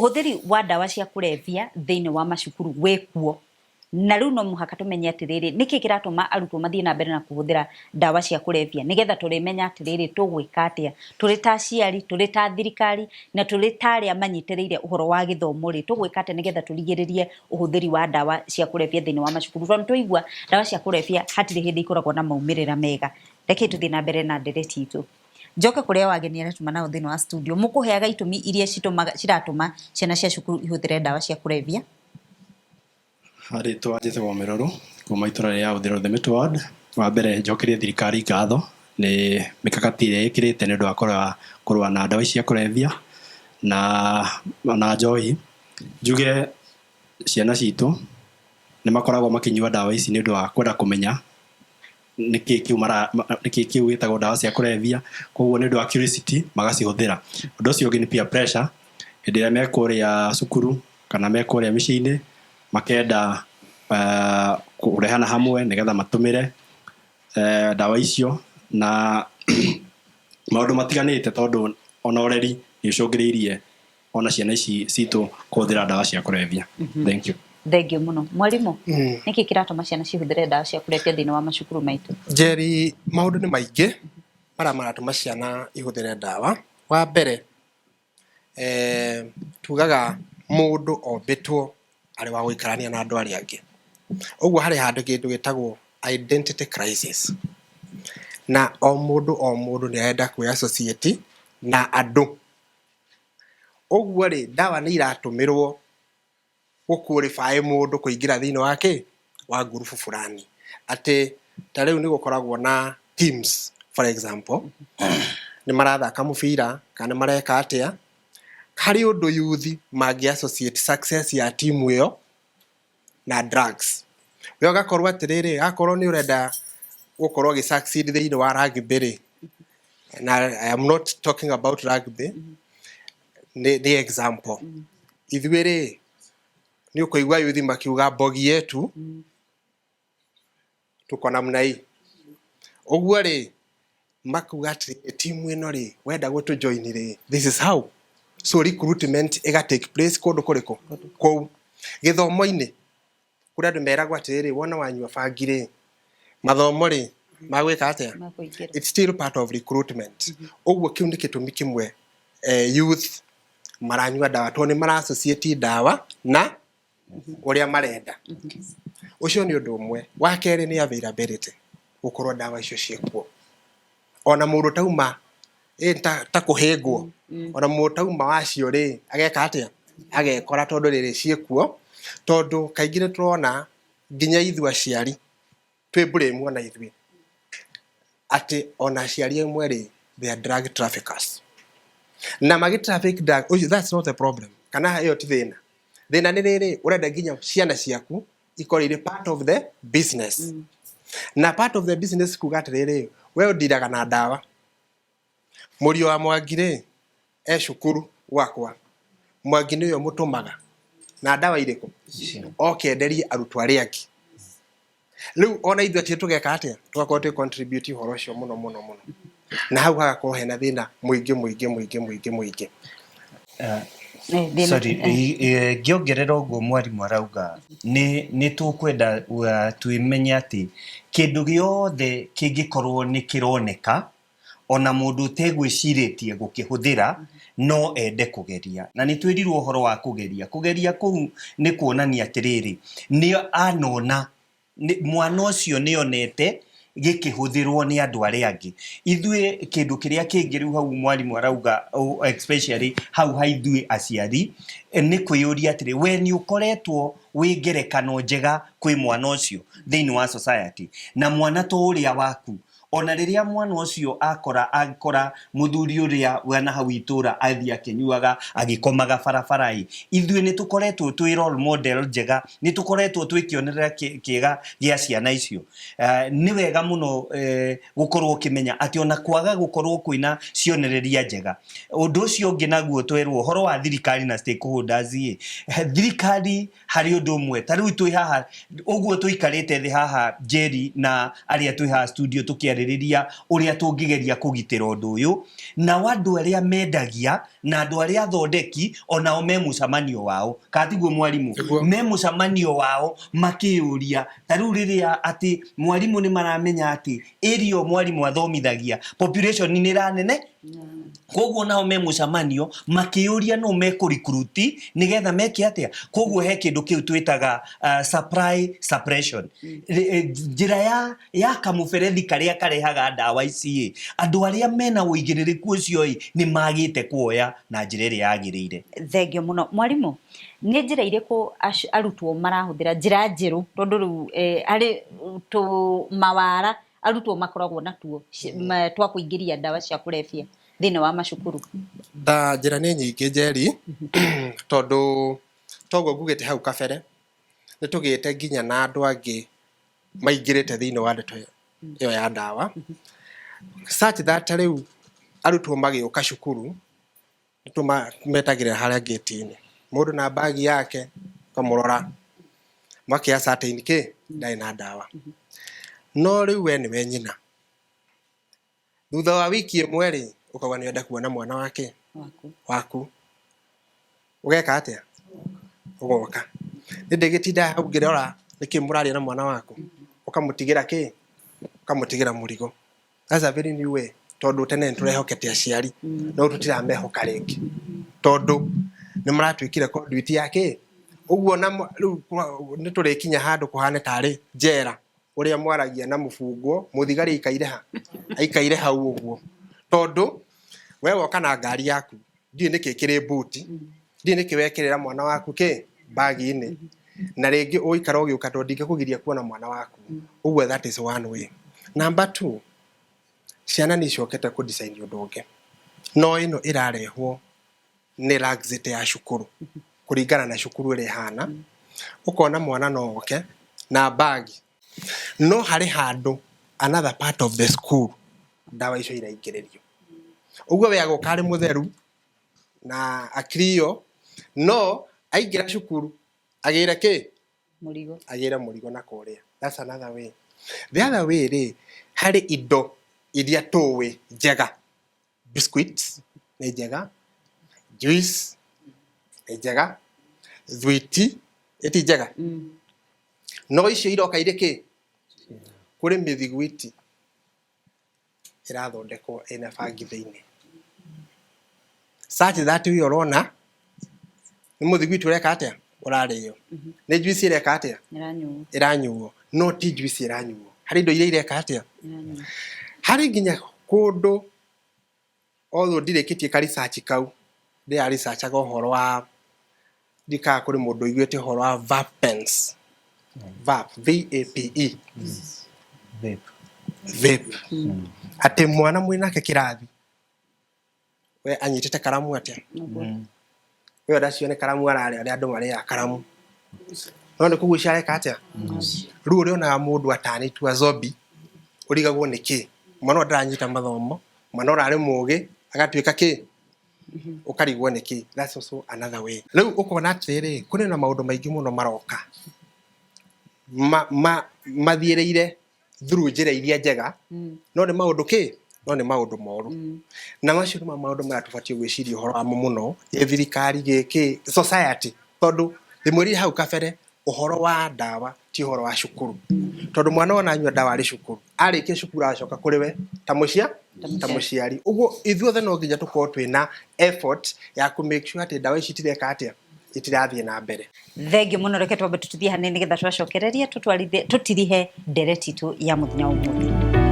Ũhũthĩri wa ndawa cia kũrebia thĩinĩ wa macukuru wĩkuo, na rĩu no mũhaka tũmenye atĩrĩrĩ, nĩkĩ kĩratũma arutwo mathiĩ na mbere na kũhũthĩra ndawa cia kũrebia, nĩgetha tũrĩmenya atĩrĩrĩ, tũgwĩka atĩa tũrĩ ta aciari, tũrĩ ta thirikari, na tũrĩ ta arĩa manyitĩrĩire ũhoro wa gĩthomo rĩ, tũgwĩka atĩa nĩgetha tũrigĩrĩrie ũhũthĩri wa ndawa cia kũrebia thĩinĩ wa macukuru, tondũ twaigua ndawa cia kũrebia hatirĩ hĩndĩ ikoragwo na maumĩrĩra mega. Rekei tũthiĩ na mbere na ndereti itũ. Njoke kũrĩ o ageni arĩa tuma nao thĩinĩ wa studio, mũkũheaga itũmi iria citũmaga ciratũma ciana cia cukuru ihũthĩre ndawa cia kũrebia? Rĩtwa njĩtagwo Mĩrũrũ kuma itũra rĩa Ũthĩro Themit Ward. Wa mbere njokerie thirikari ngatho nĩ mĩkakati ĩrĩa ĩkĩrĩte nĩ ũndũ wa kũrũa na ndawa ici cia kũrebia na njohi. Njuge ciana citũ nĩ makoragwo makĩnyua ndawa ici nĩ ũndũ wa kwenda kũmenya nĩkĩ kĩu mara nĩkĩ kĩu gĩtagwo ndawa cia kũrebia, koguo nĩ ũndũ wa curiosity magacihũthĩra. Ũndũ ũcio ũngĩ nĩ peer pressure, hĩndĩ ĩrĩa me kũrĩa cukuru kana me kũrĩa mĩciĩ-inĩ makenda kũrehana hamwe nĩgetha matũmĩre ndawa icio na maũndũ matiganĩte, tondũ ona ũreri nĩ ũcũngĩrĩirie ona ciana ici citũ kũhũthĩra ndawa cia kũrebia. Thank you. Thengiũ mũno. Mwarimũ, nĩkĩ kĩratũma ciana cihũthĩre ndawa cia kũrebia thĩinĩ wa macukuru maitũ? Njeri, maũndũ nĩ maingĩ marĩa maratũma ciana ihũthĩre ndawa. Wa mbere, tugaga mũndũ ombĩtwo arĩ wa gũikarania na andũ arĩa angĩ. Ũguo harĩ handũ kĩndũ gĩtagwo identity crisis. Na o mũndũ o mũndũ nĩ arenda kwĩ associate na andũ. Ũguo rĩ, ndawa nĩ iratũmĩrwo gũ qualify mũndũ kũingĩra thĩinĩ wa kĩ wa ngurubu fulani. Atĩ ta rĩu nĩ gũkoragwo na teams, for example, nĩ marathaka mũbira kana nĩ mareka atĩa, harĩ ũndũ youth mangĩ associate success ya timu ĩyo na drugs. We ũgakorwo atĩrĩrĩ, akorwo nĩ ũrenda gũkorwo ũgĩ succeed thĩinĩ wa rugby rĩ, na I am not talking about rugby, nĩ example. Ithuĩ rĩ, nĩ ũkũigua youth makiuga mbogi yetu tuko namna hii. Ũguo rĩ, makuga atĩrĩrĩ, timu ĩno rĩ, wenda gũtũ join rĩ, this is how. So recruitment ĩga take place kũndũ kũrĩkũ? Kũu. Gĩthomo-inĩ, kũrĩ andũ meragwo atĩrĩrĩ, wona wanyua bangi rĩ, mathomo rĩ, magwĩka atĩa? Makũingĩra. It's still part of recruitment. Ũguo kĩu nĩ gĩtũmi kĩmwe youth maranyua ndawa, tondũ nĩ mara associate ndawa na ũrĩa marenda. Ũcio nĩ ũndũ ũmwe. Wa kerĩ nĩ availability, gũkorwo ndawa icio ciĩkuo. Ona mũndũ tauma ta kũhĩngwo, ona mũndũ tauma wacio rĩ, ageka atĩa? Agekora tondũ rĩrĩ ciĩkuo, tondũ kaingĩ nĩ tũrona nginya ithuĩ aciari twĩ blame ona ithuĩ, atĩ ona aciari amwe rĩ, they are drug traffickers. Na magĩ traffic drug, ũcio that's not a problem. Kana ĩyo ti thĩna. Thĩna nĩ rĩrĩ, ũrenda nginya ciana ciaku ikorwo irĩ part of the business. Na part of the business kuga atĩrĩrĩ, we ũndiraga na ndawa. Mũriũ wa Mwangi rĩ, e cukuru gwakwa. Mwangi nĩwe ũmũtũmaga na ndawa irĩkũ? Oke enderie arutwo arĩa angĩ. Rĩu ona ithuĩ aciari tũgeka atĩa? Tũgakorwo twĩ contribute ũhoro ũcio mũno mũno mũno. Na hau hagakorwo hena thĩna mũingĩ mũingĩ mũingĩ mũingĩ mũingĩ. Thĩna- Sorry, ngĩongerera ũguo mwarimũ arauga, nĩ tũkwenda twĩmenye atĩ kĩndũ gĩothe kĩngĩkorwo nĩ kĩroneka ona mũndũ ũtegwĩcirĩtie gũkĩhũthĩra no ende kũgeria, na nĩ twĩrirwo ũhoro wa kũgeria. Kũgeria kũu nĩ kuonania atĩrĩrĩ, nĩ anona mwana ũcio nĩ onete gĩkĩhũthĩrwo nĩ andũ arĩa angĩ. Ithuĩ kĩndũ kĩrĩa kĩngĩ rĩu hau mwarimũ arauga, especially hau ha ithuĩ aciari, nĩ kwĩyũria atĩrĩ, we nĩ ũkoretwo wĩ ngerekano njega kwĩ mwana ũcio thĩinĩ wa society, na mwana to ũrĩa waku, ona rĩrĩa mwana ũcio akora mũthuri ũrĩa wana hau itũra athiĩ akĩnyuaga agĩkomaga barabara ĩ, ithuĩ nĩ tũkoretwo twĩ role model njega, nĩ tũkoretwo twĩ kĩonereria kĩega gĩa ciana icio. Nĩ wega mũno gũkorwo ũkĩmenya atĩ ona kwaga gũkorwo kwĩna cionereria njega. Ũndũ ũcio ũngĩ naguo twerwo ũhoro wa thirikari na stakeholders ĩ, thirikari harĩ ũndũ ũmwe ta rĩu twĩ haha ũguo tũikarĩte thĩ haha, Jerry na arĩa twĩ haha studio tũkĩarĩrĩria. Tũkĩarĩrĩria ũrĩa tũngĩgeria kũgitĩra ũndũ ũyũ, nao andũ arĩa mendagia na andũ arĩa athondeki onao me mũcemanio wao, kana tiguo mwarimũ? Nĩguo. Me mũcemanio wao makĩyũria ta rĩu rĩrĩa atĩ mwarimũ nĩ maramenya atĩ area ĩyo mwarimũ athomithagia population nĩ ĩranene, koguo nao me mũcemanio makĩyũria nũ mekũrikuruti nĩgetha meke atĩa. Koguo he kĩndũ kĩu twĩtaga supply suppression. Njĩra ya kamũberethi karĩa karehaga ndawa ici ĩ, andũ arĩa mena ũigĩrĩrĩku ũcio ĩ nĩ magĩte kuoya na njĩra ĩrĩa yagĩrĩire. Thengio mũno mwarimũ. Nĩ njĩra irĩkũ arutwo marahũthĩra, njĩra njerũ, tondũ rĩu harĩ tũ mawara arutwo makoragwo natuo twa kũingĩria ndawa cia kũrebia thĩinĩ wa macukuru? Nda njĩra nĩ nyingĩ, Njeri, tondũ toguo ngugĩte hau kabere, nĩ tũgĩte nginya na andũ angĩ maingĩrĩte thĩinĩ wa ndeto ĩyo ya ndawa, such that rĩu arutwo magĩũka cukuru nĩtũmetagĩrĩra harĩa gate-inĩ, mũndũ na bagi yake ũkamũrora makĩ ascertain kĩ ndarĩ na ndawa. No rĩu we nĩwe nyina, thutha wa wiki ĩmwe rĩ, ũkauga nĩ ũrenda kuona mwana wake waku, waku, ũgeka atĩa? Ũgoka nĩ ndĩgĩtinda hau ngĩrora nĩkĩ mũraria na mwana waku, ũkamũtigĩra kĩ, ũkamũtigĩra mũrigo. That's a very new way, tondũ tene nĩ tũrehokete aciari, no tũtiramehoka rĩngĩ tondũ nĩ maratuĩkire conduit ya kĩ ũguo. Na rĩu nĩ tũrĩkinya handũ kũhane tarĩ njera, ũrĩa mwaragia na mũbungwo, mũthigari aikaire ha, aikaire hau ũguo, tondũ we woka na ngari yaku, ndiũĩ nĩkĩ kĩrĩ mbuti, ndiũĩ nĩkĩ wekĩrĩra mwana waku kĩ bagi-inĩ, na rĩngĩ ũikara ũgĩũka tondũ ndingĩkũgiria kuona mwana waku ũguo. That is one way. Number two, ciana nĩ icokete kũ design ũndũ ũngĩ, no ĩno ĩrarehwo nĩ laxity ya cukuru, kũringana na cukuru ĩrĩa ĩhana. Ũkona mwana no oke na bagi, no harĩ handũ another part of the school ndawa icio iraingĩrĩrio. Ũguo we agoka arĩ mũtheru na akrio, no aingĩra cukuru agĩre kĩ? Mũrigo. Agĩre mũrigo na kũrĩa. That's another way. The other way rĩ, harĩ indo iria tũĩ njega, biscuits nĩ njega, juice nĩ njega, thwiti ĩti njega, no icio iroka irĩ kĩ, kũrĩ mĩthiguiti ĩrathondekwo ĩna bangi thĩinĩ, such that we ũrona nĩ mũthiguiti ũreka atĩa, ũrarĩo, nĩ juice ĩreka atĩa? Ĩranyuo. Ĩranyuo, no ti juice ĩranyuo, harĩ indo iria ireka atĩa? Ĩranyuo. Harĩ nginya kũndũ, although ndirĩkĩtie ka research kau, ndĩra researchaga ũhoro wa ndikaga kũrĩ mũndũ ũiguĩte ũhoro wa vape pens, vape, vape. Vape. Vape, atĩ mwana mwĩ nake kĩrathi, we anyitĩte karamu atĩa? Ũguo. We ndacio nĩ karamu ararĩa, arĩa andũ marĩaga karamu, no nĩ kũgucia areka atĩa? Rĩu ũrĩonaga mũndũ atanĩtua zombie, ũrigagwo nĩ kĩ, mwana ũyũ ndaranyita mathomo, mwana ũrarĩ mũgĩ agatuĩka kĩ, ũkarigwo nĩ kĩ. That's also another way. Rĩu ũkona atĩrĩrĩ, kũrĩ na maũndũ maingĩ mũno maroka mathiĩrĩire through njĩra iria njega, no nĩ maũndũ kĩ, no nĩ maũndũ moru. Na macio nĩmo maũndũ marĩa tũbatiĩ gwĩciria ũhoro wamo mũno, ĩ thirikari, gĩkĩ society, tondũ ndĩmwĩrire hau kabere, ũhoro wa ndawa ti ũhoro wa cukuru, tondũ mwana wona anyua ndawa arĩ cukuru, arĩkia cukuru aracoka kũrĩ we ta mũciari. Ũguo ithuothe no nginya tũkorwo twĩna effort ya kũ make sure atĩ ndawa ici itireka atĩa, itirathiĩ na mbere. Thengio mũno. Reke twambe tũthiĩ hanini nĩgetha twacokereria tũtwarithie tũtirihe ndereti itũ ya mũthenya wa ũmũthĩ.